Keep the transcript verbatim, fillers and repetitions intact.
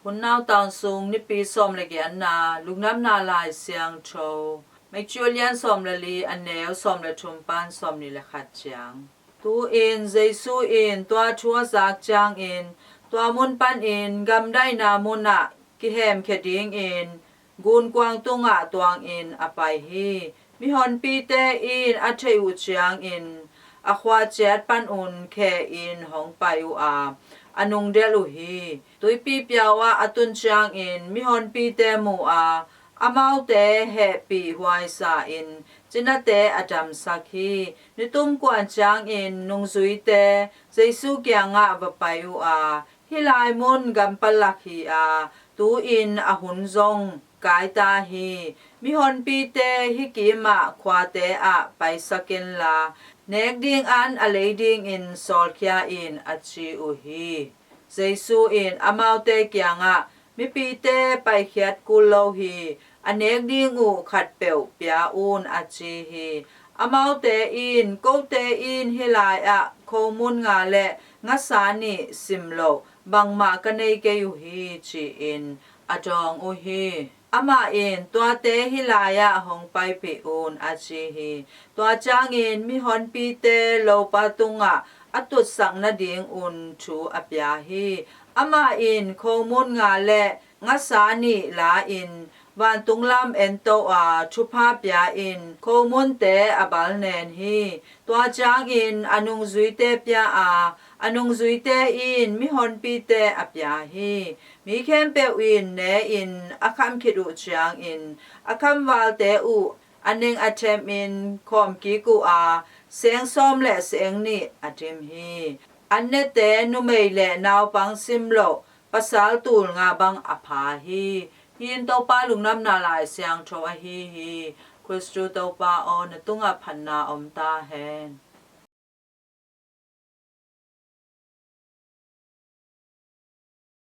Hun nautang sung Nipi sawm le giatna, Lungdamna Lai Siangtho, Matthew a lian sawm le li, a neu sawm le thum pan sawm nih le khat ciang. Tu-in Jesu in tua thu a zak ciangin tua mun panin gamdaihna munah kihemkhia dingin gunkuang tungah tuangin a pai hi. Mihonpite in a theih uh ciangin a khua ciat panun khe-in hong pai uh a, a nungdelh uh hi. Tuipi piau ah a tun ciangin mihonpite mu a, amaute hehpih huaisa-in cinate a damsak hi. Nitum kuan ciangin nungzuite Jesu kiangah va pai uh a, "Hih lai mun gampalak hi a, tu-in a hun zong kai ta hi. Mihonpite hih kimah khuate ah paisak inla, nek ding an a lei dingin sawlkhia in," a ci uh hi. Jesu in amaute kiangah, "Mipite paikhiat kul lo hi. A nek ding uh khatpeuh pia un," a ci hi. Amaute in, "Kote in hih lai-ah khomun nga le ngasa nih simloh bangmah ka nei kei uh hi," ci-in a dawng uh hi. Amah in, "Tuate hih lai-ah hong paipih un," a ci hi. Tua ciangin mihonpite lopa tungah a tutsak nadingun thu a pia hi. Amah in, "Khomun nga le ngasa nih la-in vantung lam ento a, thupha pia-in khomunte a balnen hi." Tua ciangin a nungzuite pia a, a nungzuite in mihonpite a pia hi. Mi khempeuh in ne-in a kham khit uh ciangin a khamvalte uh a neng a themin khawm kik uh a, seng sawm le seng nih a dim hi. An nete numei le naupang simloh pasal tul nga bang a pha hi. Hih in Topa Lungdamna Lai Siangtho ahi hi. Khristu Topa aw, na tungah phatna om ta hen.